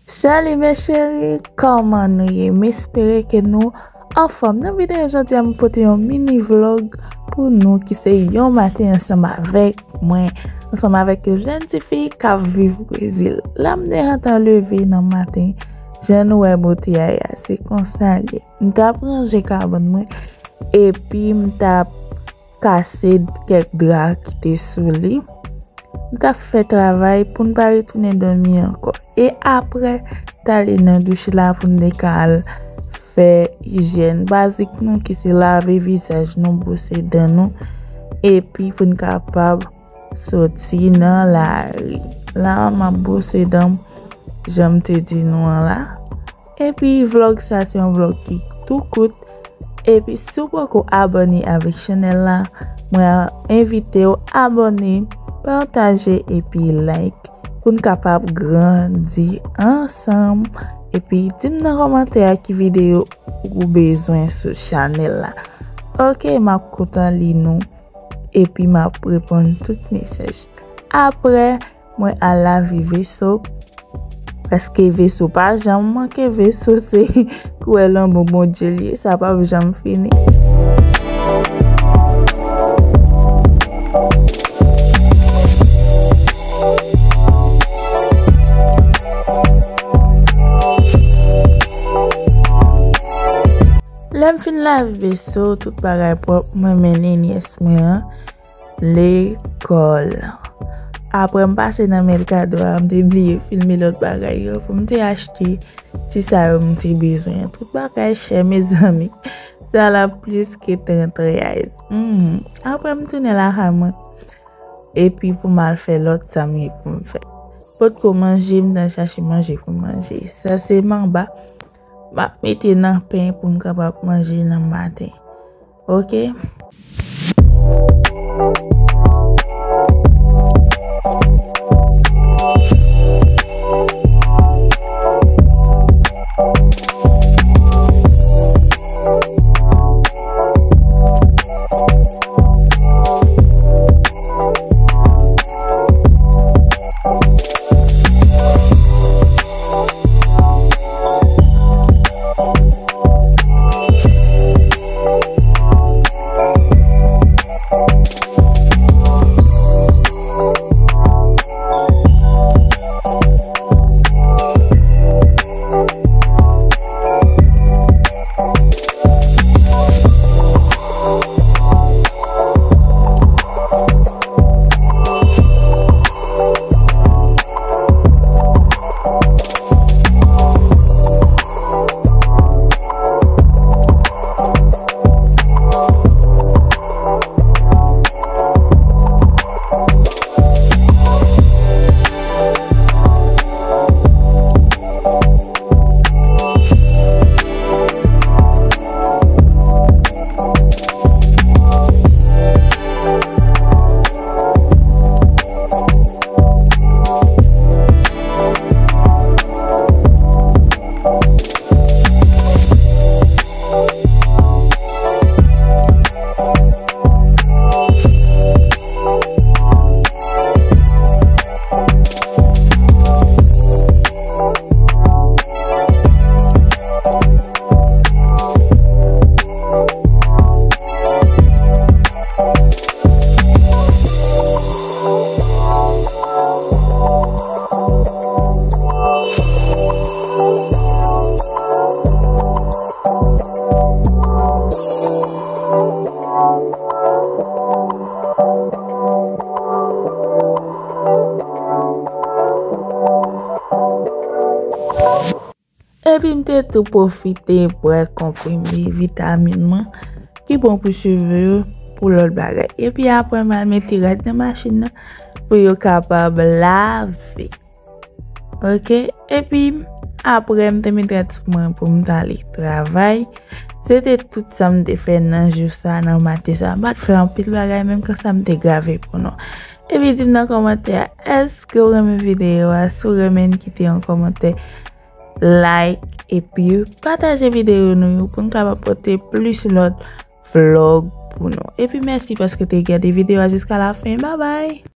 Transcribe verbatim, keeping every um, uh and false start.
Salut mes chéris, kòman nou ye? M espere ke nou anfòm. Nan videyo jodi a, m pote yon mini vlog pou nou ki se yon maten ansanm avèk mwen, ansanm avèk yon jèn tifi k ap viv Brezil. La m te gentan leve nan maten, jan nou wè bote a ye a, se konsa l ye. M t ap ranje kabann mwen, epi m t ap kase kèk dra ki te sou li. M t ap fè travay pou n pa retounen dòmi ankò. E apre, t ale nan douch la pou n te ka al fè ijyèn bazik nou, ki se lave vizaj nou, bwose dan nou, epi pou n kapab soti nan lari. La, m ap bwose dan m, jan m te di nou an la. Epi vlog sa se yon vlog ki tou kout. Epi si w poko abòne avèk chanèl la, mwen envite w abòne, pataje epi like pou n kapab grandi ansanm. Epi di m nan kòmantè a ki videyo ou bezwen sou chanèl la. Ok, m ap kontan li nou. Epi m ap reponn tout mesaj. Apre, mwen al lave veso. Paske veso pa janm manke, veso se kouwè lanmou Bondye li ye, sa p ap janm fini. Lè m fin lave veso, tout bagay pwòp, mwen mennen nyès mwen an lekòl. Apre m pase nan Mercado a, m te bliye filme lòt bagay yo pou m te achte ti sa yo m te bezwen an. Tout bagay chè, mezanmi. Sa la plis ke trant reais. Hmm. Apre m tounen lakay mwen. Epi pou m al fè lòt sa m gen pou m fè. Potko manje, m t al chache manje pou m manje. Sa se manba. M ap mete nan pen pou m kapab manje nan maten. Ok? Epi m te tou pwofite bwè konprime vitamin mwen ki bon pou cheve yo, pou lòt bagay. Epi apre m al mete rad nan machin nan pou yo kapab lave. Ok, epi apre m te mete rad sou mwen pou m t ale travay. Se te tout sa m te fè nan jou sa, nan maten sa. M pa t fè anpil bagay, menm kansa m te grave pou nou. Epi di m nan kòmantè a, èske w renmen videyo a? Si w renmen, kite yon kòmantè, like, epi pataje videyo nou yo pou n kapab pote plis lòt vlog pou nou. Epi mèsi paske w te gade videyo a jiska la fen. Babay!